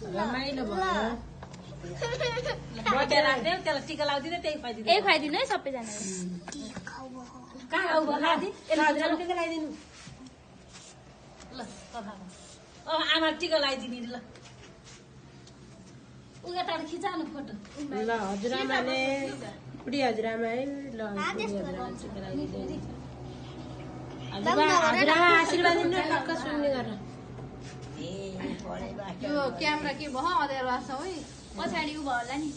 रमाइलो भयो बटेर राख्दै त्यसलाई टिका लाउदिन त्यही खुवाइदिनु ए खुवाइदिनु है सबैजना कहाँ आउ लादि यसलाई टिका लगाइदिनु ल अब आमा टिका लगाइदिने ल उगाटार खिचाउनु फोटो ल हजुरआमाले बुढी हजुरआमा है ल हजुरआमा आशीर्वाद दिनु टक्क सुन्ने गरेर यो क्यामेरा के भयो अँध्यारो छ है पछाडि उ भयो होला नि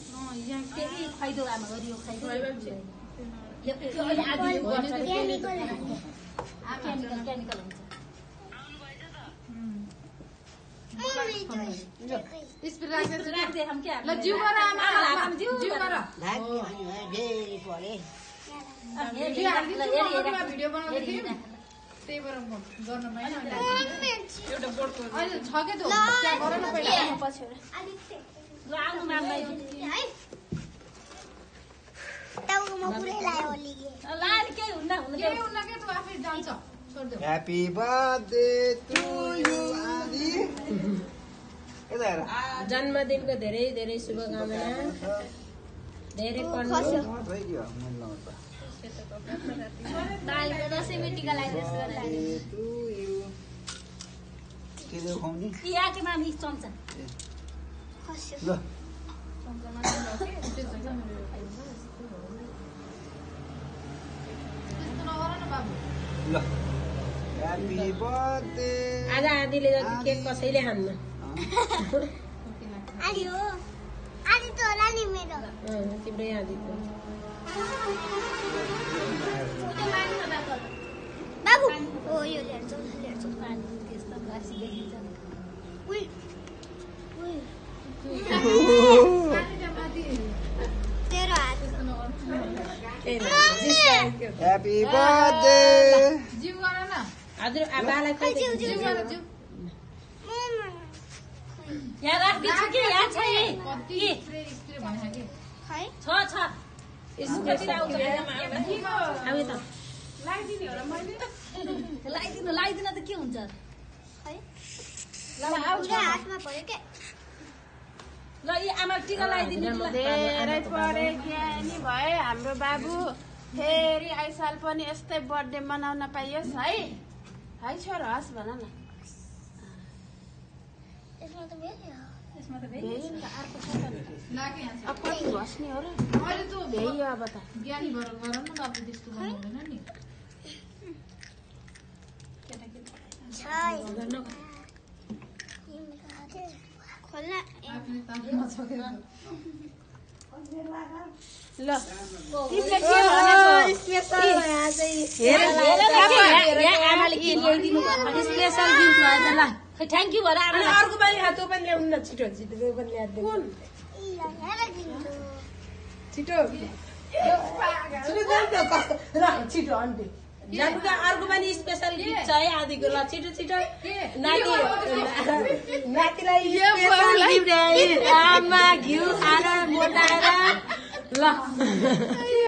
यहाँ केही खुवाइदो आमा गरियो खुवाइदो केमिकल हुन्छ स्पिड राख्दै राख्दै हम के ल जिउ गर आमा जिउ गर भिडियो बनाउँदै थियौ त्यही भएर गर्न पाइन एउटा बोर्डको अहिले छ के त त्यहाँ गर न पहिला पछाडि ल आउनु मान्दै टाउकोमा पुरै लायो ओलीले लाल के हुन्न के हुन्न के तँ आफै जान्छ छोड्देऊ ह्यापी बर्थडे टु यु आदि यता हेर जन्मदिनको धेरै धेरै शुभकामना धेरै पढ्नु दाइले दसैँमा टिका लगाइदिएछ टु यु के देखाउने याके मामी चम्चा ल ल ह्यापी बर्थडे आज आदिले जति केक कसैले खान्न आदि हो आदि त होला नि मेरो तिम्रै आदिको बाबु ओ यो ल्याउँछ उइ उइ तेरो हात ह्यापी बर्थडे जिउ गर न हजुर बालाई जिउ गर जिउ यहाँ राखिदिन्छु कि यहाँ छ यही कति स्प्रे भनेको के है छ स्पेसल हामी त लगाइदिनु त के हुन्छ है पुरा हातमा पर्यो के ल यी आमा टिका लगाइदिनु ल धेरै पढे ज्ञानी भए हाम्रो बाबु फेरि आइसाल पनि यस्तै बर्थडे मनाउन पाइयोस् है छोरा हस् भन न यसमा त भेट्यो अर्को छ त नि लागे यहाँ अब कति बस्ने हो र अहिले त भ्याइयो अब त ज्ञानी भएर गर न बाबु त्यस्तो गर्नु हुँदैन नि खोल्न आफूले ताप्नु नसकेको ल आमाले के ल्याइदिनु स्पेसल गिफ्ट भएछ ल थ्याङ्क यू भएर आमा अर्को पनि तँ पनि ल्याउनु न छिटो छिटो तँ पनि ल्याइदिनु छिटो छिटो अन्टी जानुका अर्को पनि स्पेसल गिफ्ट छ है आदिको ल छिटो छिटो नातिलाई स्पेसल गिफ्ट आमा घिउ खाएर मोटाएर ल